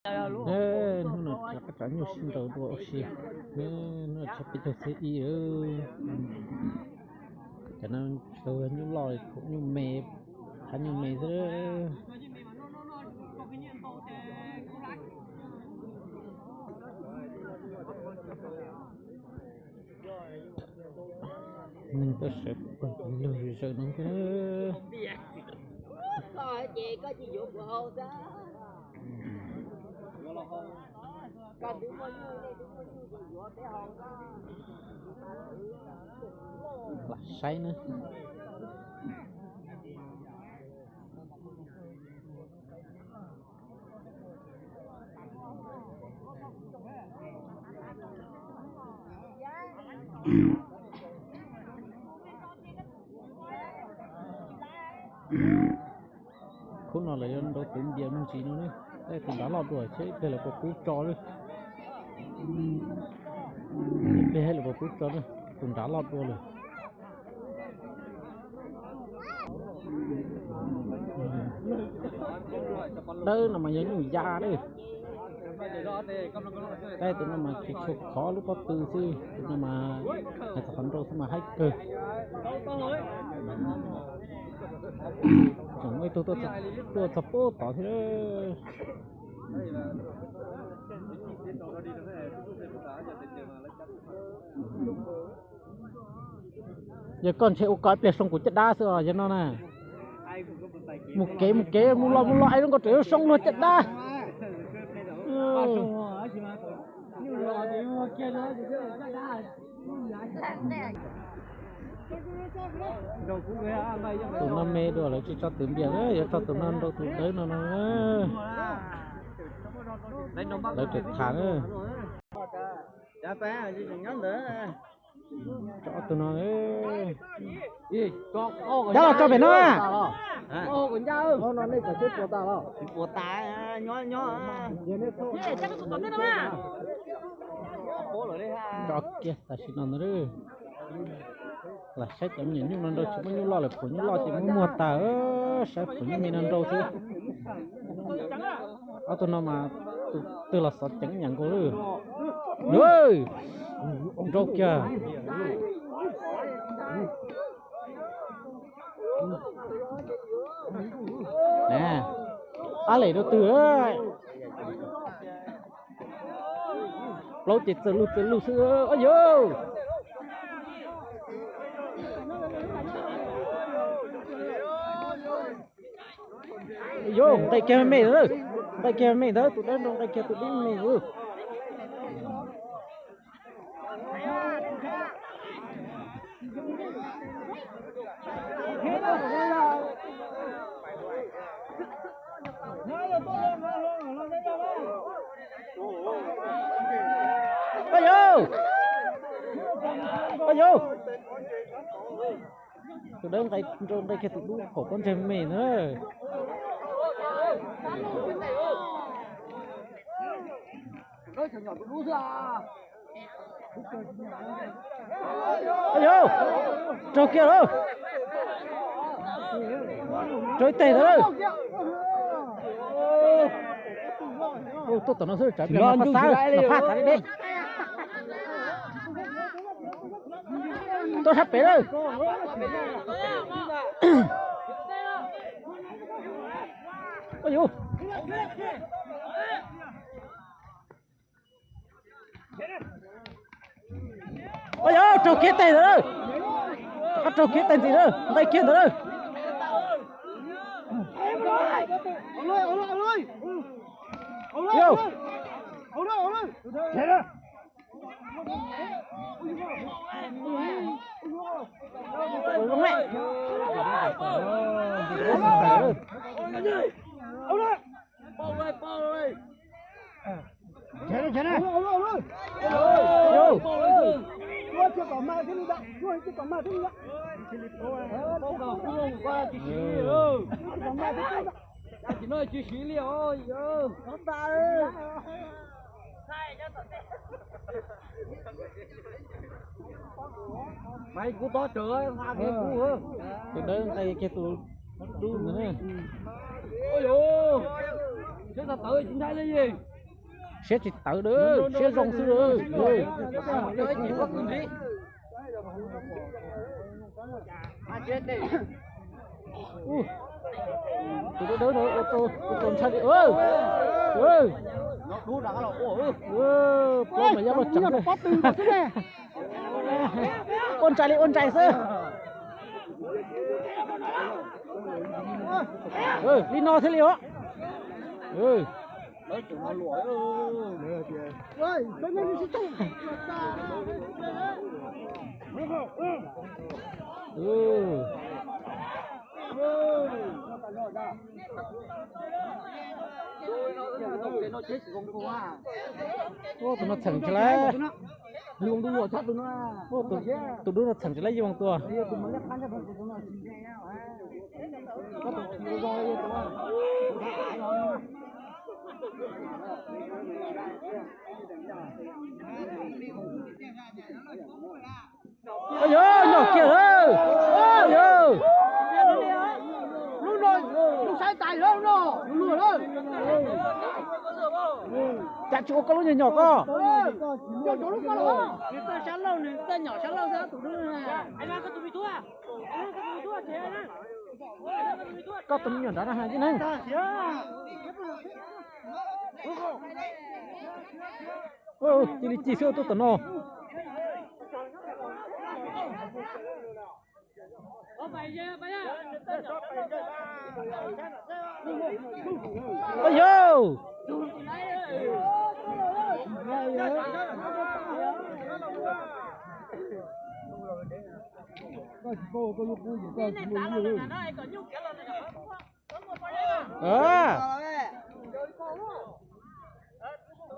Hnub no rov qab tsav nyuj sib nraus dua ua si. Hnub no tshuav peb caug txhiab ib. Cov no tsis tau nyuj loj, nyuj me, qhab nyuj me xwb. Neeg tuaj sawv pawg lug zom zaws no thiab. Lam saib na. Khub no lawv yuav nrau tus npias me ntsis no ne. Tej tus nrad loj dua ces ib pliag lawv puas pub tso lawm. Ib pliag lawv puas pub tso lawm, tus nrad loj dua lawm. Dawb no mas yog nyuj ya lawm. Tej tus no mas tsis tshua khov lub pob tw xwb, tus no mas hais txog qhov nrau xwb mas haib kawg. Tseem muaj ib tug tuaj txog pub tod thiab. Yog koj ntshe ua koj ib pliag soo kuv caj dab xwb os yog no na. Mus kev mus kev mus los mus los es zoo nkauj tseem yuav soo luag caj dab. Tus no me dua lawv tsis tso tus npias, yuav tso tus no nrau tus dawb no no. Lawv tseem tham na. Tso ob tug no. Cov los tso pem no. Tso kiag tam sim no ntag. Lam saib cov me nyuam nyuj no nrau tsis muaj nyuj loj lawm, phuam nyuj loj ces muab muag tas, saib phuam nyuj me no nrau xwb. Ob tug no mas tus twg los xov ceev nyam nkaus li. Nrau kiag. Ab lem rau twg. Plaub ces txawm lug txawm lug xwb. Ua yuav, nqe kiag me me ntawd, nqe kiag me me ntawd, tus dawb nrau nqe kiag tus dib me me ntawd. Ua yuav, ua yuav. Tus dawb nrau nqe kiag tus dub pom pob ntseg me na. Ua yuav, raug kiag lawm. Raug ib teg ntawd lawm. Tuaj tom no xwb, tsam plag mas pab xav, mas phaj txav deb deb. Tuaj sab pem lawm. Ua yuav, ua yuav, raug kiag teg ntawd lawm. Rov qab raug kiag teg ntxiv lawm, nqe kiag ntawd lawm. Tus dawb nqe kiag tus dub ntawd na. Seb tawv tsis ntshai li. Siab tsis tawv, siab zoo xwb. Tus dawb dawb no ua tau ntshai li. Pob mas yab loj tseem xwb. Ua ntsais li ua ntsais xwb. Li no thiaj li os. Tus no txheem tsis laiv. Tus dub no txheem tsis laiv, yeej tua. Yog nyom kiag lawm. Yog lub no, lub saib tais lawm no, lub no lawm. Cas tsis ua koj lub nyom nyom koj? Koj tus me nyuam nrad na hais li ne. Cia li ci xwb tuaj tom no.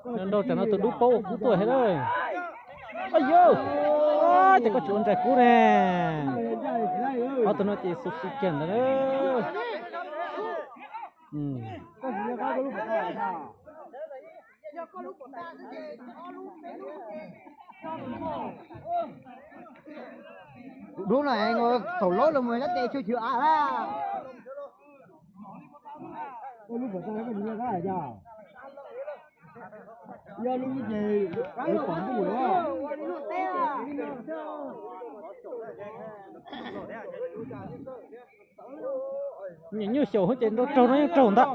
Yog nrau tsam no tus dub paub ua kub tuaj thiab lawm. Yog, ces koj tsis ua ntsais kub ne. Ob tug no ces xu xi kiag ntawd. Tus dub no thaum laub los mus nyob tes chwv chwv av lawm. Yog lub ces pom ntuj lawm. Nyuam nyuj xyaum ces nrau raug no yeej raug ntag.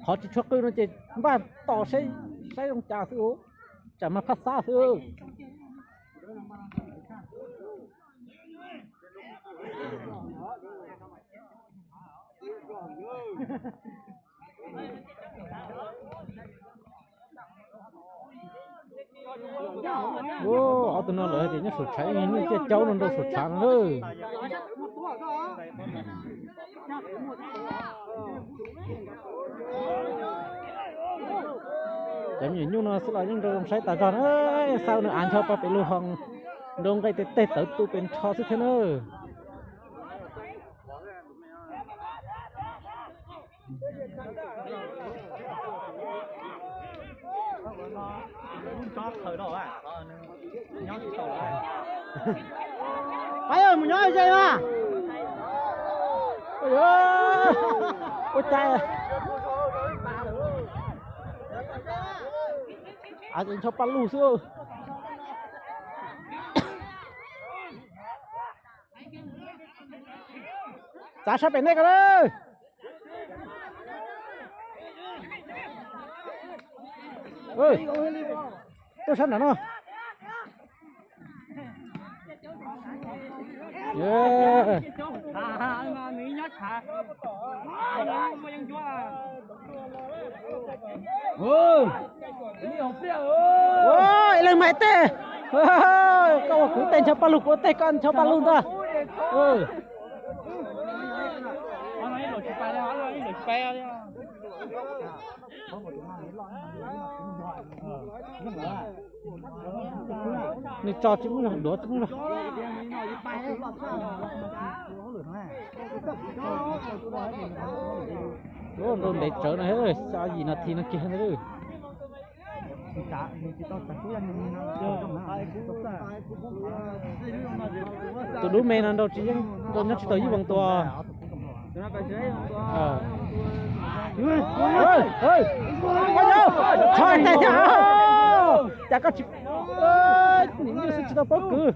Qhov tsis tshua qw no ces npaj tos saib zoo cas xwb, tsam mas phaj xab xwb. Ob tug no lawv tias nyob saum tshav, nyuj ciaj caub no nrau saum tshav no lawm. Cov me nyuam nyuj no xwb los yeej nrau zoo saib tas zog na, xav nws av ncho pa pem lug ho nrau nqaij tej teg tawv tu pes nrho xwb thiab na. Pab mus nyob ze mas. Ua cas av ces ncho paj lug xwb. Txav sab pem nej ko na. Tuaj sab nram no. Ib leeg mas ib teg. Koj ua kuv teg ncho paj lug, kuv ua teg koj ncho paj lug ntag. Nws tso tsis muaj zog, duav tsis muaj zog. Nrau ntev tsawv no, xya yim nas this no kiag ntag. Tus dub me no nrau tsis yeej, nrau nyob tsis tau ib voos tua. Txhob tej thiab, cas koj tsis, niam nyuj xwb tsis tau paub kwv.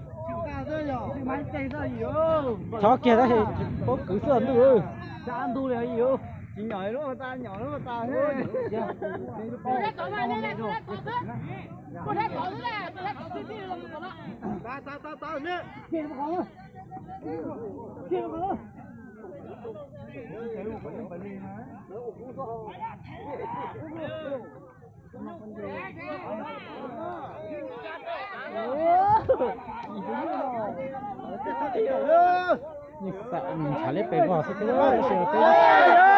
Txhob kiag tab sis tsis paub kwv xwb ntuj. Ntshav liab pes vog xwb thiab, tab sis peb